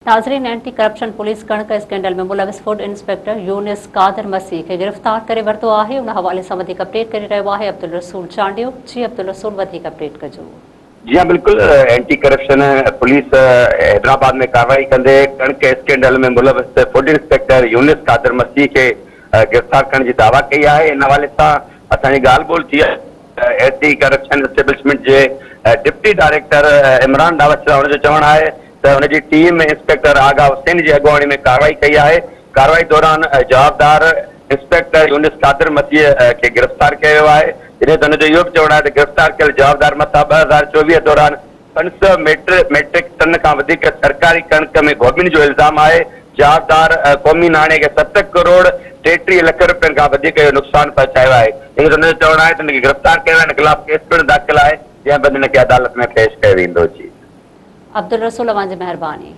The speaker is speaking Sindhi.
ناظرين اينٽي ڪرپشن پوليس ڪڻڪ اسڪينڊل ۾ ملوث فوڊ انسپيڪٽر يونس قادر مسيح کي گرفتار ڪري ورتو آهي ان حوالي سان وڌيڪ اپڊيٽ ڪري رهيو آهي عبدالرسول چانڊيو جي عبدالرسول وڌيڪ اپڊيٽ ڪجو. جي ها بلڪل اينٽي ڪرپشن پوليس حيدرآباد ۾ ڪارروائي ڪندي ڪڻڪ اسڪينڊل ۾ ملوث فوڊ انسپيڪٽر يونس قادر مسيح کي گرفتار ڪرڻ جي دعويٰ ڪئي آهي ان حوالي سان اسان جي ڳالهه ٻولهه ٿي آهي. اينٽي ڪرپشن اسٽيبلشمينٽ جي ڊپٽي ڊائريڪٽر عمران ڏاوڇڙا ان جو چوڻ آهي ته ان جي ٽيم انسپيڪٽر آغا حسين جي اڳواڻي ۾ ڪارروائي ڪئي آهي، ڪارروائي دوران جوابدار انسپيڪٽر يونس قادر مسيح کي گرفتار ڪيو ويو آهي، جڏهن ته هن جو اهو به چوڻ آهي ته گرفتار ڪيل جوابدار مٿان 2024 دوران 500 ميٽرڪ ٽن کان وڌيڪ سرڪاري ڪڻڪ ۾ گهوٻين جو الزام آهي، جوابدار قومي ناڻي کي 7 ڪروڙ 33 لک رپين کان وڌيڪ جو نقصان پهچايو آهي، جڏهن ته هن جو چوڻ آهي ته هن کي گرفتار ڪيو ويو آهي، هن خلاف ڪيس پڻ داخل آهي، جنهن بعد هن کي عدالت ۾ پيش ڪيو ويندو. جي. عبدالرسول اوهان جي مهرباني.